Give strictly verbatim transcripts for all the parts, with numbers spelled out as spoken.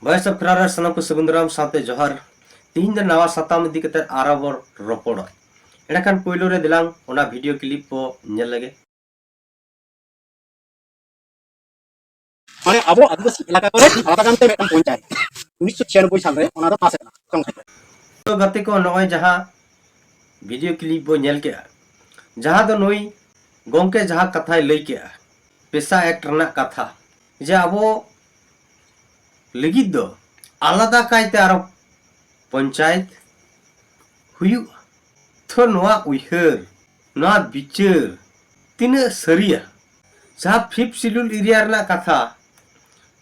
Voice of Kherwal ᱨᱮ ᱥᱟᱱᱟᱢ ᱠᱚ ᱥᱟᱹᱜᱩᱱ ᱫᱟᱨᱟᱢ ᱥᱟᱶᱛᱮ ᱡᱚᱦᱟᱨ᱾ ᱛᱤᱦᱤᱧ ᱫᱚ ᱱᱟᱣᱟ ᱥᱟᱛᱟᱢ ᱤᱫᱤ ᱠᱟᱛᱮ ᱟᱨᱚ ᱵᱚ ᱨᱚᱯᱚᱲᱟ᱾ ᱮᱸᱰᱮᱠᱷᱟᱱ ᱯᱳᱭᱞᱳ ᱨᱮ ᱫᱮᱞᱟᱝ ᱚᱱᱟ ᱵᱷᱤᱰᱤᱭᱳ ᱠᱞᱤᱯ ᱵᱚ ᱧᱮᱞ ᱞᱮᱜᱮ᱾ ᱢᱟᱱᱮ ᱟᱵᱚ ᱟᱹᱫᱤᱵᱟᱹᱥᱤ ᱮᱞᱟᱠᱟ ᱠᱚᱨᱮ ᱟᱞᱟᱫᱟ ᱜᱟᱱᱛᱮ ᱢᱤᱫᱴᱟᱝ ᱯᱚᱧᱪᱟᱭᱮᱛ ᱩᱱᱤᱥᱥᱚ ᱪᱷᱤᱭᱟᱱᱚᱵᱵᱳᱭ ᱥᱟᱞ ᱨᱮ ᱚᱱᱟ ᱫᱚ ᱯᱟᱥ ᱟᱠᱟᱱᱟ ᱥᱚᱝᱥᱚᱫ ᱨᱮ᱾ ᱛᱚ ᱜᱟᱛᱮ ᱠᱚ, ᱱᱚᱜᱼᱚᱭ ᱡᱟᱦᱟᱸ ᱵᱷᱤᱰᱤᱭᱳ ᱠᱞᱤᱯ ᱵᱚ ᱧᱮᱞ ᱠᱮᱜᱼᱟ, ᱡᱟᱦᱟᱸ ᱫᱚ ᱱᱩᱭ ᱜᱚᱢᱠᱮ ᱡᱟᱦᱟᱸ ᱠᱟᱛᱷᱟᱭ ᱞᱟᱹᱭ ᱠᱮᱜᱼᱟ, ᱯᱮᱥᱟ ᱮᱠᱴ ᱨᱮᱱᱟᱜ ᱠᱟᱛᱷᱟ, ᱡᱮ ᱟᱵᱚ ᱞᱟᱹᱜᱤᱫ ᱫᱚ ᱟᱞᱟᱫᱟ ᱠᱟᱭᱛᱮ ᱟᱨᱚ ᱯᱚᱧᱪᱟᱭᱮᱛ ᱦᱩᱭᱩᱜᱼᱟ᱾ ᱛᱚ ᱱᱚᱣᱟ ᱩᱭᱦᱟᱹᱨ, ᱱᱚᱣᱟ ᱵᱤᱪᱟᱹᱨ ᱛᱤᱱᱟᱹᱜ ᱥᱟᱹᱨᱤᱭᱟ? ᱡᱟᱦᱟᱸ ᱯᱷᱤᱯᱛᱷ ᱥᱤᱰᱩᱞ ᱮᱨᱤᱭᱟ ᱨᱮᱱᱟᱜ ᱠᱟᱛᱷᱟ,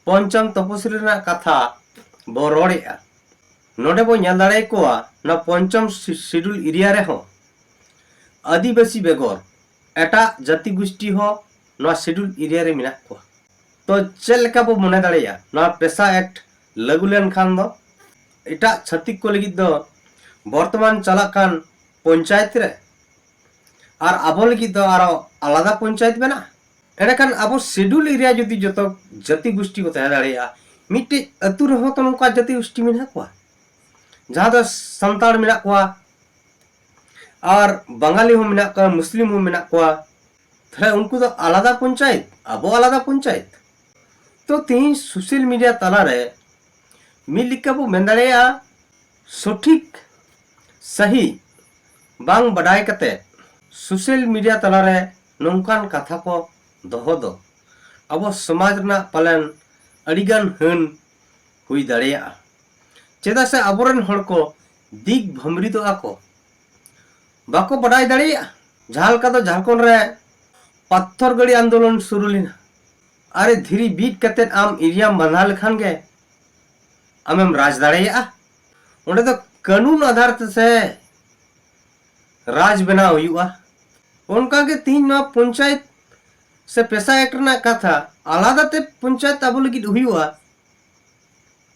ᱯᱚᱧᱪᱚᱢ ᱛᱚᱯᱚᱥᱤᱞ ᱨᱮᱱᱟᱜ ᱠᱟᱛᱷᱟ ᱵᱚ ᱨᱚᱲᱮᱜᱼᱟ, ᱱᱚᱰᱮ ᱵᱚ ᱧᱮᱞ ᱫᱟᱲᱮᱭᱟᱠᱚᱣᱟ, ᱱᱚᱣᱟ ᱯᱚᱧᱪᱚᱢ ᱥᱤ-, ᱥᱤᱰᱩᱞ ᱮᱨᱤᱭᱟ ᱨᱮᱦᱚᱸ ᱟᱹᱫᱤᱵᱟᱹᱥᱤ ᱵᱮᱜᱚᱨ ᱮᱴᱟᱜ ᱡᱟᱹᱛᱤ ᱜᱩᱥᱴᱤ ᱦᱚᱸ ᱱᱚᱣᱟ ᱥᱤᱰᱩᱞ ᱮᱨᱤᱭᱟ ᱨᱮ ᱢᱮᱱᱟᱜ ᱠᱚᱣᱟ᱾ ᱛᱚ ᱪᱮᱫ ᱞᱮᱠᱟ ᱵᱚ ᱢᱚᱱᱮ ᱫᱟᱲᱮᱭᱟᱜᱼᱟ, ᱱᱚᱣᱟ ᱯᱮᱥᱟ ᱮᱠᱴ ᱞᱟᱹᱜᱩ ᱞᱮᱱᱠᱷᱟᱱ ᱫᱚ ᱮᱴᱟᱜ ᱪᱷᱟᱹᱛᱤᱠ ᱠᱚ ᱞᱟᱹᱜᱤᱫ ᱫᱚ ᱵᱚᱨᱛᱚᱢᱟᱱ ᱪᱟᱞᱟᱜ ᱠᱟᱱ ᱯᱚᱧᱪᱟᱭᱮᱛ ᱨᱮ ᱟᱨ ᱟᱵᱚ ᱞᱟᱹᱜᱤᱫ ᱫᱚ ᱟᱨᱚ ᱟᱞᱟᱫᱟ ᱯᱚᱧᱪᱟᱭᱮᱛ ᱢᱮᱱᱟᱜᱼᱟ? ᱮᱸᱰᱮᱠᱷᱟᱱ ᱟᱵᱚ ᱥᱤᱰᱩᱞ ᱮᱨᱤᱭᱟ ᱡᱩᱫᱤ ᱡᱚᱛᱚ ᱡᱟᱹᱛᱤ ᱜᱩᱥᱴᱤ ᱠᱚ ᱛᱟᱦᱮᱸ ᱫᱟᱲᱮᱭᱟᱜᱼᱟ, ᱢᱤᱫᱴᱤᱡ ᱟᱹᱛᱩ ᱨᱮᱦᱚᱸ ᱛᱚ ᱱᱚᱝᱠᱟ ᱡᱟᱹᱛᱤ ᱜᱩᱥᱴᱤ ᱢᱮᱱᱟᱜ ᱠᱚᱣᱟ, ᱡᱟᱦᱟᱸ ᱫᱚ ᱥᱟᱱᱛᱟᱲ ᱢᱮᱱᱟᱜ ᱠᱚᱣᱟ, ᱟᱨ ᱵᱟᱝᱜᱟᱞᱤ ᱦᱚᱸ ᱢᱮᱱᱟᱜ ᱠᱚᱣᱟ, ᱢᱩᱥᱞᱤᱢ ᱦᱚᱸ ᱢᱮᱱᱟᱜ ᱠᱚᱣᱟ᱾ ᱛᱟᱦᱞᱮ ᱩᱱᱠᱩ ᱫᱚ ᱟᱞᱟᱫᱟ ᱯᱚᱧᱪᱟᱭᱮᱛ, ᱟᱵᱚ ᱟᱞᱟᱫᱟ ᱯᱚᱧᱪᱟᱭᱮᱛ᱾ ᱛᱚ ᱛᱤᱦᱤᱧ ᱥᱳᱥᱟᱞ ᱢᱤᱰᱤᱭᱟ ᱛᱟᱞᱟᱨᱮ ᱢᱤᱫ ᱞᱮᱠᱟ ᱵᱚ ᱢᱮᱱ ᱫᱟᱲᱮᱭᱟᱜᱼᱟ, ᱥᱚᱴᱷᱤᱠ ᱥᱟᱹᱦᱤ ᱵᱟᱝ ᱵᱟᱰᱟᱭ ᱠᱟᱛᱮ ᱥᱳᱥᱟᱞ ᱢᱤᱰᱤᱭᱟ ᱛᱟᱞᱟᱨᱮ ᱱᱚᱝᱠᱟᱱ ᱠᱟᱛᱷᱟ ᱠᱚ ᱫᱚᱦᱚ ᱫᱚ ᱟᱵᱚ ᱥᱚᱢᱟᱡᱽ ᱨᱮᱱᱟᱜ ᱯᱟᱞᱮᱱ ᱟᱹᱰᱤᱜᱟᱱ ᱦᱟᱹᱱ ᱦᱩᱭ ᱫᱟᱲᱮᱭᱟᱜᱼᱟ᱾ ᱪᱮᱫᱟᱜ ᱥᱮ ᱟᱵᱚᱨᱮᱱ ᱦᱚᱲ ᱠᱚ ᱫᱤᱠ ᱵᱷᱟᱹᱢᱨᱤᱫᱚᱜᱼᱟ ᱠᱚ᱾ ᱵᱟᱠᱚ ᱵᱟᱰᱟᱭ ᱫᱟᱲᱮᱭᱟᱜᱼᱟ᱾ ᱡᱟᱦᱟᱸ ᱞᱮᱠᱟ ᱫᱚ ᱡᱷᱟᱲᱠᱷᱚᱸᱰ ᱨᱮ ᱯᱟᱛᱷᱚᱨ ᱜᱟᱹᱲᱤ ᱟᱱᱫᱳᱞᱚᱱ ᱥᱩᱨᱩ ᱞᱮᱱᱟ᱾ ᱟᱨᱮ, ᱫᱷᱤᱨᱤ ᱵᱤᱫ ᱠᱟᱛᱮᱫ ᱟᱢ ᱮᱨᱤᱭᱟᱢ ᱵᱟᱸᱫᱷᱟᱣ ᱞᱮᱠᱷᱟᱱ ᱜᱮ ᱟᱢᱮᱢ ᱨᱟᱡᱽ ᱫᱟᱲᱮᱭᱟᱜᱼᱟ᱾ ᱚᱸᱰᱮ ᱫᱚ ᱠᱟᱹᱱᱩᱱ ᱟᱫᱷᱟᱨ ᱛᱮᱥᱮ ᱨᱟᱡᱽ ᱵᱮᱱᱟᱣ ᱦᱩᱭᱩᱜᱼᱟ᱾ ᱚᱱᱠᱟᱜᱮ ᱛᱤᱦᱤᱧ ᱱᱚᱣᱟ ᱯᱚᱧᱪᱟᱭᱮᱛ ᱥᱮ ᱯᱮᱥᱟ ᱮᱠᱴ ᱨᱮᱱᱟᱜ ᱠᱟᱛᱷᱟ, ᱟᱞᱟᱫᱟ ᱛᱮ ᱯᱚᱧᱪᱟᱭᱮᱛ ᱟᱵᱚ ᱞᱟᱹᱜᱤᱫ ᱦᱩᱭᱩᱜᱼᱟ᱾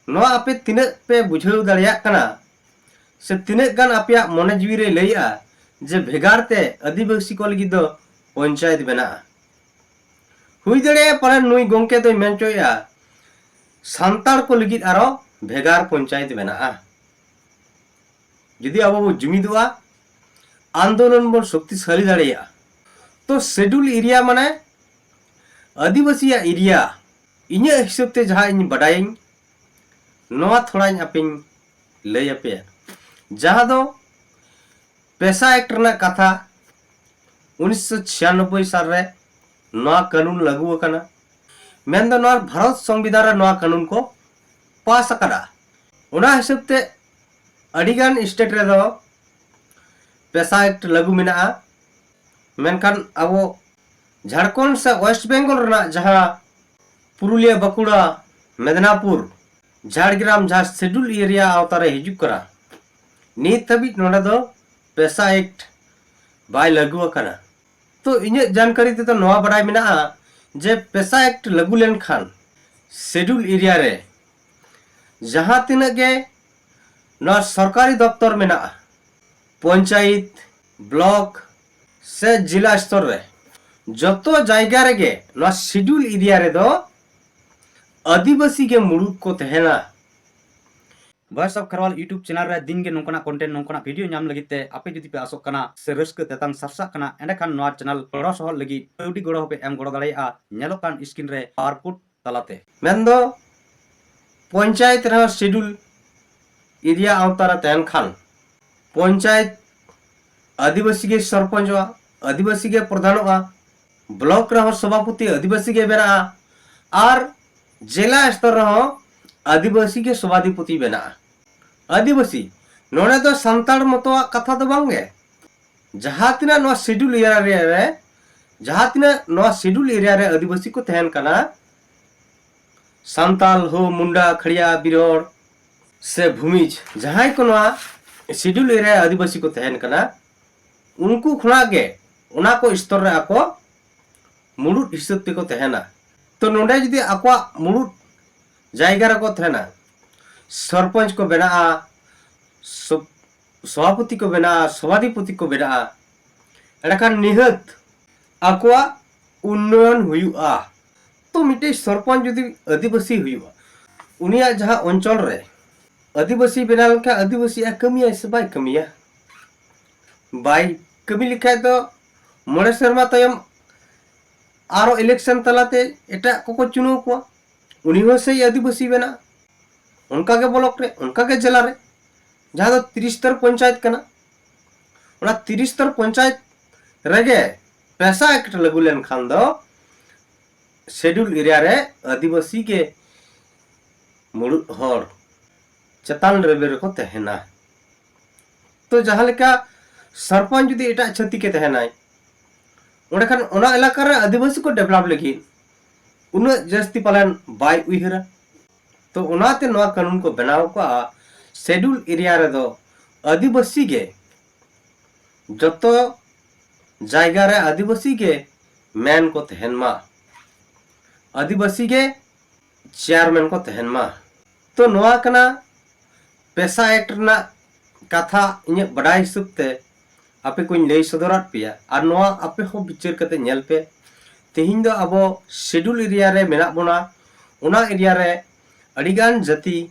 ᱱᱚᱣᱟ ᱟᱯᱮ ᱛᱤᱱᱟᱹᱜ ᱯᱮ ᱵᱩᱡᱷᱟᱹᱣ ᱫᱟᱲᱮᱭᱟᱜ ᱠᱟᱱᱟ ᱥᱮ ᱛᱤᱱᱟᱹᱜ ᱜᱟᱱ ᱟᱯᱮᱭᱟᱜ ᱢᱚᱱᱮ ᱡᱤᱣᱤ ᱨᱮ ᱞᱟᱹᱭᱮᱜᱼᱟ ᱡᱮ ᱵᱷᱮᱜᱟᱨ ᱛᱮ ᱟᱹᱫᱤᱵᱟᱹᱥᱤ ᱠᱚ ᱞᱟᱹᱜᱤᱫ ᱫᱚ ᱯᱚᱧᱪᱟᱭᱮᱛ ᱵᱮᱱᱟᱜᱼᱟ? ᱦᱩᱭ ᱫᱟᱲᱮᱭᱟᱜᱼᱟ ᱯᱟᱞᱮᱱ ᱱᱩᱭ ᱜᱚᱢᱠᱮ ᱫᱚᱭ ᱢᱮᱱ ᱦᱚᱪᱚᱭᱮᱜᱼᱟ ᱥᱟᱱᱛᱟᱲ ᱠᱚ ᱞᱟᱹᱜᱤᱫ ᱟᱨᱚ ᱵᱷᱮᱜᱟᱨ ᱯᱚᱧᱪᱟᱭᱮᱛ ᱢᱮᱱᱟᱜᱼᱟ᱾ ᱡᱩᱫᱤ ᱟᱵᱚ ᱵᱚ ᱡᱩᱢᱤᱫᱚᱜᱼᱟ, ᱟᱱᱫᱳᱞᱚᱱ ᱵᱚᱱ ᱥᱚᱠᱛᱤᱥᱟᱞᱤ ᱫᱟᱲᱮᱭᱟᱜᱼᱟ, ᱛᱚ ᱥᱮᱰᱩᱞ ᱮᱨᱤᱭᱟ ᱢᱟᱱᱮ ᱟᱹᱫᱤᱵᱟᱹᱥᱤᱭᱟᱜ ᱮᱨᱤᱭᱟ᱾ ᱤᱧᱟᱹᱜ ᱦᱤᱥᱟᱹᱵ ᱛᱮ ᱡᱟᱦᱟᱸ ᱤᱧ ᱵᱟᱰᱟᱭᱟᱹᱧ, ᱱᱚᱣᱟ ᱛᱷᱚᱲᱟᱧ ᱟᱯᱮᱧ ᱞᱟᱹᱭ ᱟᱯᱮᱭᱟ, ᱡᱟᱦᱟᱸ ᱫᱚ ᱯᱮᱥᱟ ᱮᱠᱴ ᱨᱮᱱᱟᱜ ᱠᱟᱛᱷᱟ ᱩᱱᱤᱥᱥᱚ ᱪᱷᱤᱭᱟᱱᱚᱵᱵᱳᱭ ᱥᱟᱞ ᱨᱮ ᱱᱚᱣᱟ ᱠᱟᱹᱱᱩᱱ ᱞᱟᱹᱜᱩ ᱟᱠᱟᱱᱟ᱾ ᱢᱮᱱᱫᱚ ᱱᱚᱣᱟ ᱵᱷᱟᱨᱚᱛ ᱥᱚᱝᱵᱤᱫᱷᱟᱱ ᱨᱮ ᱱᱚᱣᱟ ᱠᱟᱹᱱᱩᱱ ᱠᱚ ᱯᱟᱥ ᱟᱠᱟᱫᱟ᱾ ᱚᱱᱟ ᱦᱤᱥᱟᱹᱵ ᱛᱮ ᱟᱹᱰᱤᱜᱟᱱ ᱥᱴᱮᱴ ᱨᱮᱫᱚ ᱯᱮᱥᱟ ᱮᱠᱴ ᱞᱟᱹᱜᱩ ᱢᱮᱱᱟᱜᱼᱟ᱾ ᱢᱮᱱᱠᱷᱟᱱ ᱟᱵᱚ ᱡᱷᱟᱲᱠᱷᱚᱸᱰ ᱥᱮ ᱳᱭᱮᱥᱴ ᱵᱮᱝᱜᱚᱞ ᱨᱮᱱᱟᱜ ᱡᱟᱦᱟᱸ ᱯᱩᱨᱩᱞᱤᱭᱟᱹ, ᱵᱟᱸᱠᱩᱲᱟ, ᱢᱮᱫᱽᱱᱟᱯᱩᱨ, ᱡᱷᱟᱲᱜᱨᱟᱢ ᱡᱟᱦᱟᱸ ᱥᱮᱰᱩᱞ ᱮᱨᱤᱭᱟ ᱟᱣᱛᱟ ᱨᱮ ᱦᱤᱡᱩᱜ ᱠᱟᱱᱟ, ᱱᱤᱛ ᱦᱟᱹᱵᱤᱡ ᱱᱚᱰᱮ ᱫᱚ ᱯᱮᱥᱟ ᱮᱠᱴ ᱵᱟᱭ ᱞᱟᱹᱜᱩ ᱟᱠᱟᱱᱟ᱾ ᱛᱚ ᱤᱧᱟᱹᱜ ᱡᱟᱱᱠᱟᱨᱤ ᱛᱮᱫᱚ ᱱᱚᱣᱟ ᱵᱟᱰᱟᱭ ᱢᱮᱱᱟᱜᱼᱟ ᱡᱮ ᱯᱮᱥᱟ ᱮᱠᱴ ᱞᱟᱹᱜᱩ ᱞᱮᱱᱠᱷᱟᱱ ᱥᱮᱰᱩᱞ ᱮᱨᱤᱭᱟ ᱨᱮ ᱡᱟᱦᱟᱸ ᱛᱤᱱᱟᱹᱜ ᱜᱮ ᱱᱚᱣᱟ ᱥᱚᱨᱠᱟᱨᱤ ᱫᱚᱯᱛᱚᱨ ᱢᱮᱱᱟᱜᱼᱟ, ᱯᱚᱧᱪᱟᱭᱮᱛ, ᱵᱞᱚᱠ ᱥᱮ ᱡᱮᱞᱟ ᱥᱛᱚᱨ ᱨᱮ, ᱡᱚᱛᱚ ᱡᱟᱭᱜᱟ ᱨᱮᱜᱮ ᱱᱚᱣᱟ ᱥᱮᱰᱩᱞ ᱮᱨᱤᱭᱟ ᱨᱮᱫᱚ ᱟᱹᱫᱤᱵᱟᱹᱥᱤ ᱜᱮ ᱢᱩᱲᱩᱫ ᱠᱚ ᱛᱟᱦᱮᱱᱟ᱾ Voice of Kharwal YouTube channel ᱨᱮ ᱫᱤᱱ ᱜᱮ ᱱᱚᱝᱠᱟᱱᱟᱜ ᱠᱚᱱᱴᱮᱱᱴ, ᱱᱚᱝᱠᱟᱱᱟᱜ ᱵᱷᱤᱰᱤᱭᱳ ᱧᱟᱢ ᱞᱟᱹᱜᱤᱫ ᱛᱮ ᱟᱯᱮ ᱡᱩᱫᱤ ᱯᱮ ᱟᱥᱚᱜ ᱠᱟᱱᱟ ᱥᱮ ᱨᱟᱹᱥᱠᱟᱹ ᱛᱮᱛᱟᱝ ᱥᱟᱨᱥᱟᱜ ᱠᱟᱱᱟ, ᱮᱸᱰᱮᱠᱷᱟᱱ ᱱᱚᱣᱟ ᱪᱮᱱᱮᱞ ᱜᱚᱲᱚ ᱥᱚᱦᱚᱫ ᱞᱟᱹᱜᱤᱫ ᱠᱟᱹᱣᱰᱤ ᱜᱚᱲᱚ ᱦᱚᱸᱯᱮ ᱮᱢ ᱜᱚᱲᱚ ᱫᱟᱲᱮᱭᱟᱜᱼᱟ ᱧᱮᱞᱚᱜ ᱠᱟᱱ ᱥᱠᱨᱤᱱ ᱨᱮ ᱠᱤᱭᱩ ᱟᱨ ᱠᱳᱰ ᱛᱟᱞᱟᱛᱮ᱾ ᱢᱮᱱᱫᱚ ᱯᱚᱧᱪᱟᱭᱮᱛ ᱨᱮᱦᱚᱸ ᱥᱮᱰᱩᱞ ᱮᱨᱤᱭᱟ ᱟᱣᱛᱟ ᱨᱮ ᱛᱟᱦᱮᱱ ᱠᱷᱟᱱ ᱯᱚᱧᱪᱟᱭᱮᱛ ᱟᱹᱫᱤᱵᱟᱹᱥᱤ ᱜᱮ ᱥᱚᱨᱯᱚᱧᱪᱚᱜᱼᱟ, ᱟᱹᱫᱤᱵᱟᱹᱥᱤ ᱜᱮ ᱯᱨᱚᱫᱷᱟᱱᱚᱜᱼᱟ, ᱵᱞᱚᱠ ᱨᱮᱦᱚᱸ ᱥᱚᱵᱷᱟᱯᱚᱛᱤ ᱟᱹᱫᱤᱵᱟᱹᱥᱤ ᱜᱮ ᱵᱮᱱᱟᱜᱼᱟ, ᱟᱨ ᱡᱮᱞᱟ ᱥᱛᱚᱨ ᱨᱮᱦᱚᱸ ᱟᱹᱫᱤᱵᱟᱹᱥᱤ ᱜᱮ ᱥᱚᱵᱷᱟᱫᱷᱤᱯᱚᱛᱤ ᱵᱮᱱᱟᱜᱼᱟ᱾ ᱟᱹᱫᱤᱵᱟᱹᱥᱤ ᱱᱚᱰᱮ ᱫᱚ ᱥᱟᱱᱛᱟᱲ ᱢᱚᱛᱚᱣᱟᱜ ᱠᱟᱛᱷᱟ ᱫᱚ ᱵᱟᱝ ᱜᱮ, ᱡᱟᱦᱟᱸ ᱛᱤᱱᱟᱹᱜ ᱱᱚᱣᱟ ᱥᱮᱰᱩᱞ ᱮᱨᱤᱭᱟ ᱨᱮ, ᱡᱟᱦᱟᱸ ᱛᱤᱱᱟᱹᱜ ᱱᱚᱣᱟ ᱥᱮᱰᱩᱞ ᱮᱨᱤᱭᱟ ᱨᱮ ᱟᱹᱫᱤᱵᱟᱹᱥᱤ ᱠᱚ ᱛᱟᱦᱮᱱ ᱠᱟᱱᱟ, ᱥᱟᱱᱛᱟᱞ, ᱦᱳ, ᱢᱩᱱᱰᱟ, ᱠᱷᱟᱲᱤᱭᱟ, ᱵᱤᱨᱚᱲ ᱥᱮ ᱵᱷᱩᱢᱤᱡᱽ, ᱡᱟᱦᱟᱸᱭ ᱠᱚ ᱱᱚᱣᱟ ᱥᱮᱰᱩᱞ ᱮᱨᱤᱭᱟ ᱟᱹᱫᱤᱵᱟᱹᱥᱤ ᱠᱚ ᱛᱟᱦᱮᱱ ᱠᱟᱱᱟ, ᱩᱱᱠᱩ ᱠᱷᱚᱱᱟᱜ ᱜᱮ ᱚᱱᱟ ᱠᱚ ᱥᱛᱚᱨ ᱨᱮ ᱟᱠᱚ ᱢᱩᱲᱩᱫ ᱦᱤᱥᱟᱹᱵ ᱛᱮᱠᱚ ᱛᱟᱦᱮᱱᱟ᱾ ᱛᱚ ᱱᱚᱰᱮ ᱡᱩᱫᱤ ᱟᱠᱚᱣᱟᱜ ᱢᱩᱲᱩᱫ ᱡᱟᱭᱜᱟ ᱨᱮᱠᱚ ᱛᱟᱦᱮᱱᱟ, ᱥᱚᱨᱯᱚᱧᱪ ᱠᱚ ᱵᱮᱱᱟᱜᱼᱟ, ᱥᱚ-, ᱥᱚᱵᱷᱟᱯᱚᱛᱤ ᱠᱚ ᱵᱮᱱᱟᱜᱼᱟ, ᱥᱚᱵᱷᱟᱫᱷᱤᱯᱚᱛᱤ ᱠᱚ ᱵᱮᱱᱟᱜᱼᱟ, ᱮᱸᱰᱮᱠᱷᱟᱱ ᱱᱤᱦᱟᱹᱛ ᱟᱠᱚᱣᱟᱜ ᱩᱱᱱᱚᱭᱚᱱ ᱦᱩᱭᱩᱜᱼᱟ᱾ ᱛᱚ ᱢᱤᱫᱴᱮᱡ ᱥᱚᱨᱯᱚᱧᱪ ᱡᱩᱫᱤ ᱟᱹᱫᱤᱵᱟᱹᱥᱤ ᱦᱩᱭᱩᱜᱼᱟ, ᱩᱱᱤᱭᱟᱜ ᱡᱟᱦᱟᱸ ᱚᱧᱪᱚᱞ ᱨᱮ ᱟᱹᱫᱤᱵᱟᱹᱥᱤ ᱵᱮᱱᱟᱣ ᱞᱮᱱᱠᱷᱟᱱ ᱟᱹᱫᱤᱵᱟᱹᱥᱤᱭᱟᱜ ᱠᱟᱹᱢᱤᱭᱟᱭ ᱥᱮ ᱵᱟᱭ ᱠᱟᱹᱢᱤᱭᱟ? ᱵᱟᱭ ᱠᱟᱹᱢᱤ ᱞᱮᱠᱷᱟᱡ ᱫᱚ ᱢᱚᱬᱮ ᱥᱮᱨᱢᱟ ᱛᱟᱭᱚᱢ ᱟᱨᱚ election ᱛᱟᱞᱟᱛᱮ ᱮᱴᱟᱜ ᱠᱚᱠᱚ ᱪᱩᱱᱟᱹᱣ ᱠᱚᱣᱟ, ᱩᱱᱤ ᱦᱚᱸ ᱥᱮᱭ ᱟᱹᱫᱤᱵᱟᱹᱥᱤ ᱵᱮᱱᱟᱜᱼᱟ᱾ ᱚᱱᱠᱟᱜᱮ ᱵᱞᱚᱠ ᱨᱮ, ᱚᱱᱠᱟᱜᱮ ᱡᱮᱞᱟ ᱨᱮ, ᱡᱟᱦᱟᱸ ᱫᱚ ᱛᱤᱨᱤᱥ ᱛᱚᱨ ᱯᱚᱧᱪᱟᱭᱮᱛ ᱠᱟᱱᱟ, ᱚᱱᱟ ᱛᱤᱨᱤᱥ ᱛᱚᱨ ᱯᱚᱧᱪᱟᱭᱮᱛ ᱨᱮᱜᱮ PESA Act ᱞᱟᱹᱜᱩ ᱞᱮᱱᱠᱷᱟᱱ ᱫᱚ schedule area ᱨᱮ ᱟᱹᱫᱤᱵᱟᱹᱥᱤ ᱜᱮ ᱢᱩᱲᱩᱫ ᱦᱚᱲ ᱪᱮᱛᱟᱱ level ᱨᱮᱠᱚ ᱛᱟᱦᱮᱱᱟ᱾ ᱛᱚ ᱡᱟᱦᱟᱸ ᱞᱮᱠᱟ ᱥᱚᱨᱯᱚᱧᱪ ᱡᱩᱫᱤ ᱮᱴᱟᱜ ᱪᱷᱟᱹᱛᱤᱠ ᱮ ᱛᱟᱦᱮᱱᱟᱭ, ᱚᱸᱰᱮ ᱠᱷᱟᱱ ᱚᱱᱟ ᱮᱞᱟᱠᱟ ᱨᱮ ᱟᱹᱫᱤᱵᱟᱹᱥᱤ ᱠᱚ develop ᱞᱟᱹᱜᱤᱫ ᱩᱱᱟᱹᱜ ᱡᱟᱹᱥᱛᱤ ᱯᱟᱞᱮᱱ ᱵᱟᱭ ᱩᱭᱦᱟᱹᱨᱟ᱾ ᱛᱚ ᱚᱱᱟᱛᱮ ᱱᱚᱣᱟ ᱠᱟᱹᱱᱩᱱ ᱠᱚ ᱵᱮᱱᱟᱣ ᱠᱟᱜᱼᱟ, schedule area ᱨᱮᱫᱚ ᱟᱹᱫᱤᱵᱟᱹᱥᱤ ᱜᱮ, ᱡᱚᱛᱚ ᱡᱟᱭᱜᱟ ᱨᱮ ᱟᱹᱫᱤᱵᱟᱹᱥᱤ ᱜᱮ ᱢᱮᱱ ᱠᱚ ᱛᱟᱦᱮᱱ ᱢᱟ, ᱟᱹᱫᱤᱵᱟᱹᱥᱤ ᱜᱮ chairman ᱠᱚ ᱛᱟᱦᱮᱱ ᱢᱟ᱾ ᱛᱚ ᱱᱚᱣᱟ ᱠᱟᱱᱟ PESA Act ᱨᱮᱱᱟᱜ ᱠᱟᱛᱷᱟ᱾ ᱤᱧᱟᱹᱜ ᱵᱟᱰᱟᱭ ᱦᱤᱥᱟᱹᱵ ᱛᱮ ᱟᱯᱮ ᱠᱚᱧ ᱞᱟᱹᱭ ᱥᱚᱫᱚᱨᱟᱫ ᱯᱮᱭᱟ, ᱟᱨ ᱱᱚᱣᱟ ᱟᱯᱮ ᱦᱚᱸ ᱵᱤᱪᱟᱹᱨ ᱠᱟᱛᱮ ᱧᱮᱞ ᱯᱮ᱾ ᱛᱮᱦᱮᱧ ᱫᱚ ᱟᱵᱚ schedule area ᱨᱮ ᱢᱮᱱᱟᱜ ᱵᱚᱱᱟ, ᱚᱱᱟ area ᱨᱮ ᱟᱹᱰᱤᱜᱟᱱ ᱡᱟᱹᱛᱤ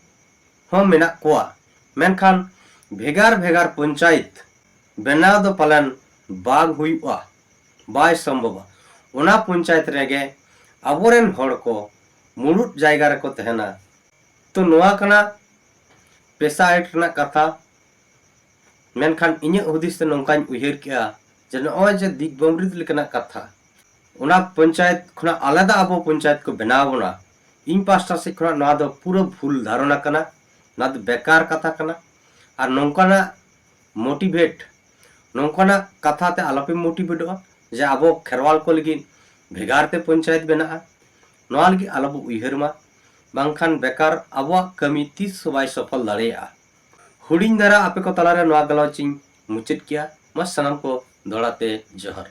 ᱦᱚᱸ ᱢᱮᱱᱟᱜ ᱠᱚᱣᱟ, ᱢᱮᱱᱠᱷᱟᱱ ᱵᱷᱮᱜᱟᱨ ᱵᱷᱮᱜᱟᱨ ᱯᱚᱧᱪᱟᱭᱮᱛ ᱵᱮᱱᱟᱣ ᱫᱚ ᱯᱟᱞᱮᱱ ᱵᱟᱝ ᱦᱩᱭᱩᱜᱼᱟ, ᱵᱟᱭ ᱥᱚᱢᱵᱷᱚᱵᱟ᱾ ᱚᱱᱟ ᱯᱚᱧᱪᱟᱭᱮᱛ ᱨᱮᱜᱮ ᱟᱵᱚᱨᱮᱱ ᱦᱚᱲ ᱠᱚ ᱢᱩᱲᱩᱫ ᱡᱟᱭᱜᱟ ᱨᱮᱠᱚ ᱛᱟᱦᱮᱱᱟ᱾ ᱛᱚ ᱱᱚᱣᱟ ᱠᱟᱱᱟ PESA Act ᱨᱮᱱᱟᱜ ᱠᱟᱛᱷᱟ᱾ ᱢᱮᱱᱠᱷᱟᱱ ᱤᱧᱟᱹᱜ ᱦᱩᱫᱤᱥ ᱛᱮ ᱱᱚᱝᱠᱟᱧ ᱩᱭᱦᱟᱹᱨ ᱠᱮᱜᱼᱟ ᱡᱮ ᱱᱚᱜᱼᱚᱭ ᱡᱮ ᱫᱤᱠ ᱵᱟᱹᱢᱨᱤᱛ ᱞᱮᱠᱟᱱᱟᱜ ᱠᱟᱛᱷᱟ, ᱚᱱᱟ ᱯᱚᱧᱪᱟᱭᱮᱛ ᱠᱷᱚᱱᱟᱜ ᱟᱞᱟᱫᱟ ᱟᱵᱚ ᱯᱚᱧᱪᱟᱭᱮᱛ ᱠᱚ ᱵᱮᱱᱟᱣ ᱵᱚᱱᱟ, ᱤᱧ ᱯᱟᱥᱴᱟ ᱥᱮᱫ ᱠᱷᱚᱱᱟᱜ ᱱᱚᱣᱟ ᱫᱚ ᱯᱩᱨᱟᱹ ᱵᱷᱩᱞ ᱫᱷᱟᱨᱚᱱᱟ ᱠᱟᱱᱟ, ᱱᱚᱣᱟ ᱫᱚ ᱵᱮᱠᱟᱨ ᱠᱟᱛᱷᱟ ᱠᱟᱱᱟ᱾ ᱟᱨ ᱱᱚᱝᱠᱟᱱᱟᱜ motivate, ᱱᱚᱝᱠᱟᱱᱟᱜ ᱠᱟᱛᱷᱟ ᱛᱮ ᱟᱞᱚᱯᱮ motivateᱚᱜᱼᱟ ᱡᱮ ᱟᱵᱚ ᱠᱷᱮᱨᱣᱟᱞ ᱠᱚ ᱞᱟᱹᱜᱤᱫ ᱵᱷᱮᱜᱟᱨ ᱛᱮ ᱯᱚᱧᱪᱟᱭᱮᱛ ᱵᱮᱱᱟᱜᱼᱟ᱾ ᱱᱚᱣᱟ ᱞᱟᱹᱜᱤᱫ ᱟᱞᱚᱵᱚ ᱩᱭᱦᱟᱹᱨ ᱢᱟ, ᱵᱟᱝᱠᱷᱟᱱ ᱵᱮᱠᱟᱨ ᱟᱵᱚᱣᱟᱜ ᱠᱟᱹᱢᱤ ᱛᱤᱥ ᱦᱚᱸ ᱵᱟᱭ ᱥᱚᱯᱷᱚᱞ ᱫᱟᱲᱮᱭᱟᱜᱼᱟ᱾ ᱦᱩᱰᱤᱧ ᱫᱷᱟᱨᱟ ᱟᱯᱮ ᱠᱚ ᱛᱟᱞᱟᱨᱮ ᱱᱚᱣᱟ ᱜᱟᱞᱚᱪ ᱤᱧ ᱢᱩᱪᱟᱹᱫ ᱠᱮᱜᱼᱟ᱾ ᱢᱟ ᱥᱟᱱᱟᱢ ᱠᱚ ᱫᱚᱦᱲᱟ ᱛᱮ ᱡᱚᱦᱟᱨ᱾